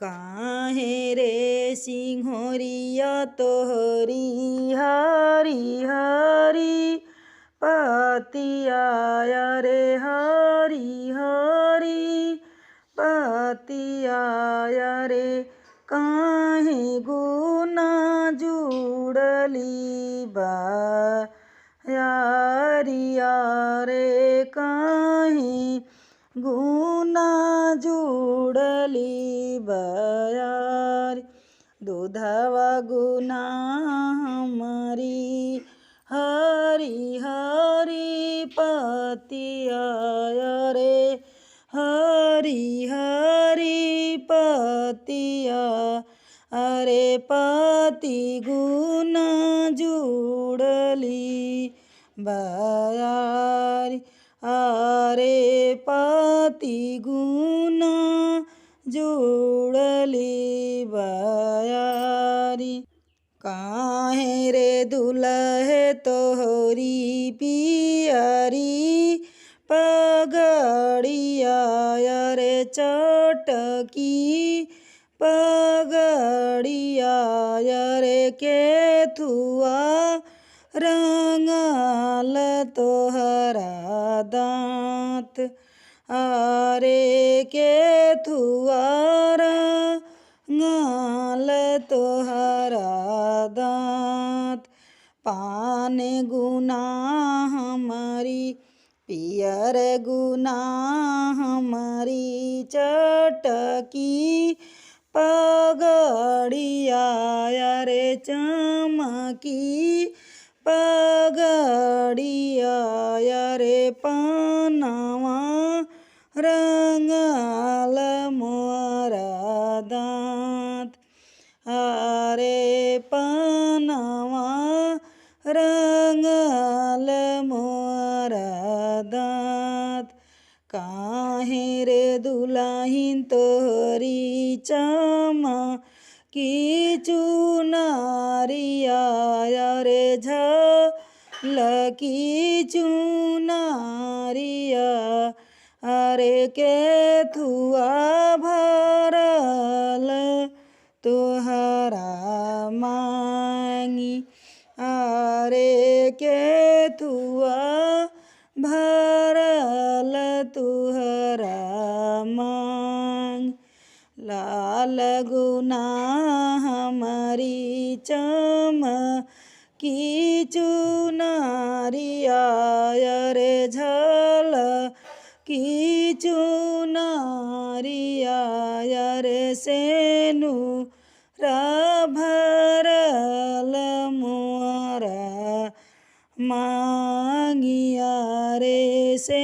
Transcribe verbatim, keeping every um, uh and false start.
काहे रे सिंहोरिया तोहरी हरी हरी पतिया, अरे हरी हरी पतिया, अरे काहे गुना जुड़ली बा यारिया रे, काहे गुना जुड़ली बा यारी। दूधवा गुना हमरी हरी हरी पतिया, अरे हरी हरी पतिया, अरे पति गुना जुड़ली बा यारी, अरे पति गुना जुड़ली बा यारी। काहे रे दुलहे तोहरी पियरी पगड़िया, अरे चटकी पगड़िया, अरे केथुआ रंगल तोहरा दाँत, अरे केथुआ रंगल तोहरा दाँत। पान गुना हमरी पियर गुना हमरी चटकी पगड़िया, अरे चमकी पगड़िया, अरे पनवा रंगल मोरा दाँत, अरे पनवा रंगल मोरा दाँत। काहे रे दुलहिन तोहरी चमकी चुनरिया, अरे झलकी चुनरिया, अरे केथुआ भरल तोहरा माँगी, अरे केथुआ भरल तोहरा माँगी। लाल गुना हमरी चमकी चुनरिया, अरे झलकी चुनरिया, अरे सेनुरा भरल मोरा माँगिया रे से